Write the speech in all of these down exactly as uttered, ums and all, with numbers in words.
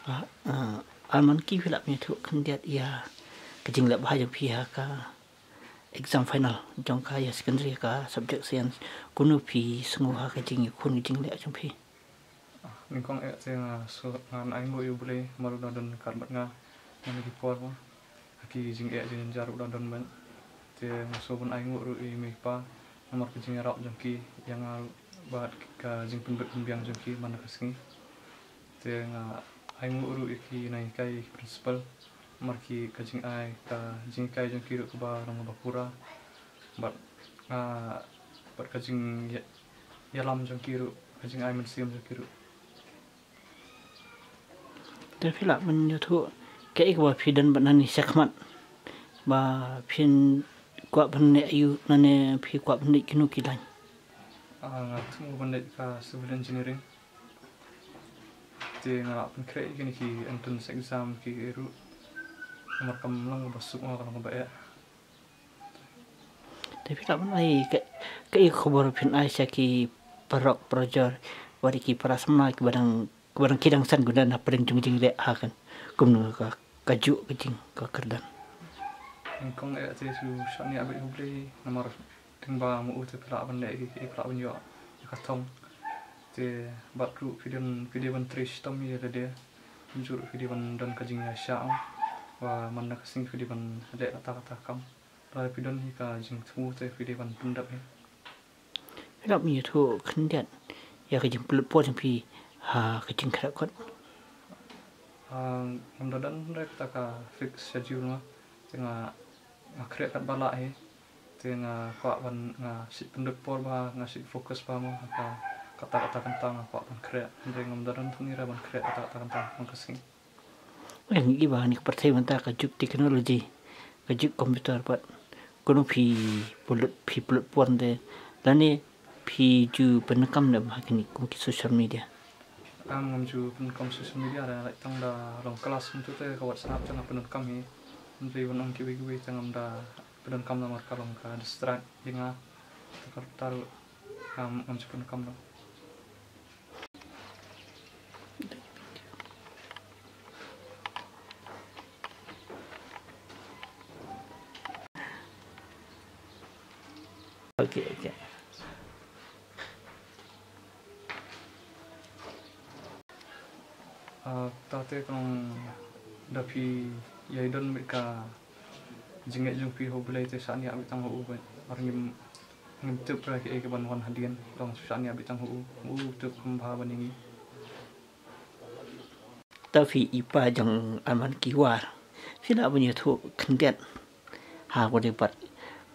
Ah, Arman, ki phi lah ban ïathuh khyndiat ïa ka jingleh bha jong phi ha ka exam final jong ka ïa secondary ka subject science. Kumno phi sngew ha ka jingïakhun ka jingleh jong phi? Ah, nyngkong eh te nga sngew, ngan ainguh ïa U Blei namar u la don ryngkat bad nga. Ngan ki por mo ha ki jingeh jingjynjar u la don bad. Te nga sngew ban ainguh ruh ïa i mei i pa namar ka jingïarap jong ki ïa nga ruh bad ka jingpynbit pynbiang jong ki man la ka sngi. Te nga ainguh ruh ïa ki nonghikai, ïa ki principal namar ki ka jingai, ka jinghikai jong ki ruh kaba long kaba pura. Bad nga, bad ka jing ïa-, ïalam jong ki ruh, ka jingai mynsiem jong ki ruh. Te phi lah ban ïathuh kaei kaba phi don bad nangne shakhmat ba phin kwah ban leh aïu, nangne phi kwah ban leit kino ki line? Ah, nga thmu ban leit ka civil engineering. Te nga lah pynkhreh ïa kine ki entrance exam ki ruh. Namar kam long kaba suk, ka long kaba eh. Te phi lah ban ai ka, kaei ka khubor phin ai sha ki paralok parajor bad ki para samla kiba dang, kiba dang, ki dang san kynduh na pdeng jong ka jingleh ha kan, kumno ka, kajuh ka jing, ka kyrdan? Nyngkong eh te shu shaniah bad U Blei namar tang ba ma u te phi lah ban leh ïa ki, phi lah ban ïoh ïa ka thong. Te bad ruh phi dei, phi dei ban trei shitom ïa lade. Kumjuh ruh phi dei ban don ka jingïaishah ba man la ka sngi phi dei ban leh kata kata ka kam. Lada phi don hi ka jingthmu te phi dei ban pyndep hi. Phi lah ban ïathuh khyndiat ïa ka jingpynlut por jong phi ha ka jingkhreh kot? Ah, ngam da don hynrei kata ka fix schedule mo. Te nga, nga khreh katba lah hi. Te nga kwah ban, nga shu pynlut por bha, nga shu focus bha mo ha ka, kata kata kynta nga kwah ban khreh. Hynrei ngam da don thung ïa ban khreh kata kata kynta man ka sngi. Ngi i ba ha kane ka pyrthei mynta ka juk technology, ka juk computer pat. Kumno phi pynlut, phi pynlut por te, lane phi ju pyndonkam ne em ha kine kum ki social media? Ngam, ngam ju pyndonkam social media, da lait tang da long klas mynta te ka WhatsApp te nga pyndonkam hi. Hynrei ban ong kiwei kiwei te ngam da pyndonkam namar ka long ka distract ïa nga. Te kata ruh ngam, ngam ju pyndonkam ruh. Okay, okay. Ah, ta te kong da phi ïa don bad ka jingngeit jong phi ha U Blei te shaniah beit tang ha u bad. Ar ngim, ngim tip ra kiei kiban wan hadien, tang shaniah beit tang ha u, u tip kham bha ban ïa ngi. Ta phi i pa jong Arman Kiwar, phi lah ban ïathuh khyndiat ha kaba ïadei bad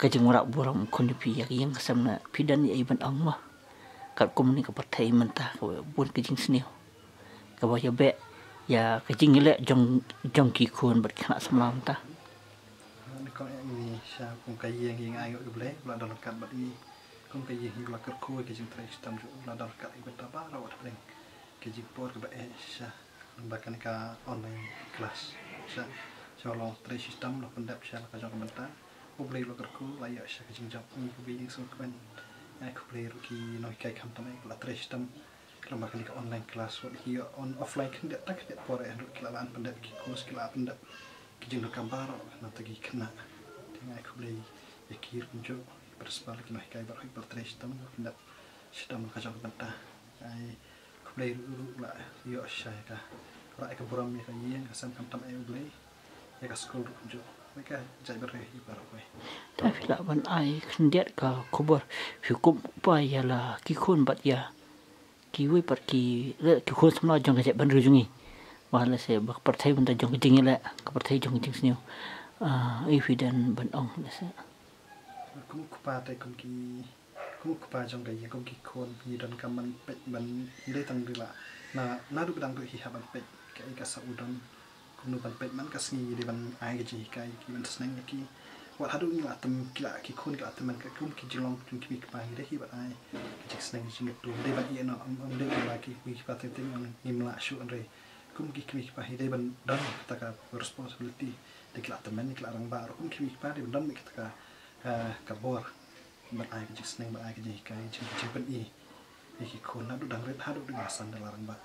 ka jingwanrah burom khun jong phi ïa ka ïing ka sem, na phi don ei ban ong mo? Katkum kane ka pyrthei mynta kaba bun ka jingsniew kaba ïabeh ïa ka jingïaleh jong, jong ki khun bad ki khynnah samla mynta. Nyngkong eh ngi sha kum ka ïing, ngi ainguh ïa U Blei ba la don ryngkat bad ngi. Kum ka ïing ngi la kyrkhu ïa ka jingtrei shitom jong u, la don ryngkat ïa ngi bad baroh wat hapdeng ka jingpor kaba eh sha, ba kane ka online class. Sha, sha la trei shitom, la pyndep sha la ka jong ka bynta. U Blei u la kyrkhu, la ïoh sha ka jingjop. Ngi khublei, ngi sngewkmen. Ngi khublei ruh ki nonghikai khamtam eh ki la trei shitom. Khlem ba kane ka online class, wat ki ïoh on offline khyndiat, tang khyndiat por eh ruh ki la lah pyndep ki course, ki la pyndep ki jingdonkam baroh na bynta ki khynnah. Te ngi khublei ïa ki ruh kumjuh, ki principal, ki nonghikai baroh, ki la trei shitom, pyndep shitom la ka jong ka bynta. Ngi khublei ruh, ruh la ïoh sha ïa ka, la ïa ka burom ïa ka ïing ka sem khamtam eh U Blei, ïa ka skul ruh kumjuh. Ïa ka jaitbynriew hi baroh kawei. Ta phi lah ban ai khyndiat ka khubor, phi kum u pa ïa la ki khun bad ïa kiwei pat ki, ki khun samla jong ka jaitbynriew jong ngi. Ba lehse ba ka pyrthei mynta jong ka jingïaleh, ka pyrthei jong ka jingsniew. Ah, ei phi don ban ong lehse? Kum u kpa te kum ki Kum u kpa jong ka ïing, kum ki khun, ngi donkam ban peit, ban ïadei tang ri la. Na, naduh ba dang duh hi hap ban peit kaei ka sah u don. Kumno ban peit man ka sngi, ngi dei ban ai ka jinghikai ki, ban sneng ïa ki. Wat haduh ngi la tymmen, ki la, ki khun ki la tymmen ka kum ki jinglong jong ki kmie kpa, ngi dei hi ban ai ka jingsneng jingsngewthuh, ngi dei ban ïeh noh, ym, ym dei ban la ki kmie kpa teng teng ngim lah shuh, hynrei kum ki kmie kpa ngi dei ban don kata ka responsibility. Dei ki la tymmen, ki la rangbah ruh, kum ki kmie kpa dei ban don kata ka, eh, ka bor ban ai ka jingsneng, ban ai ka jinghikai, jing, jingpyni ïa ki khun naduh dang rit haduh dang la san da la rangbah.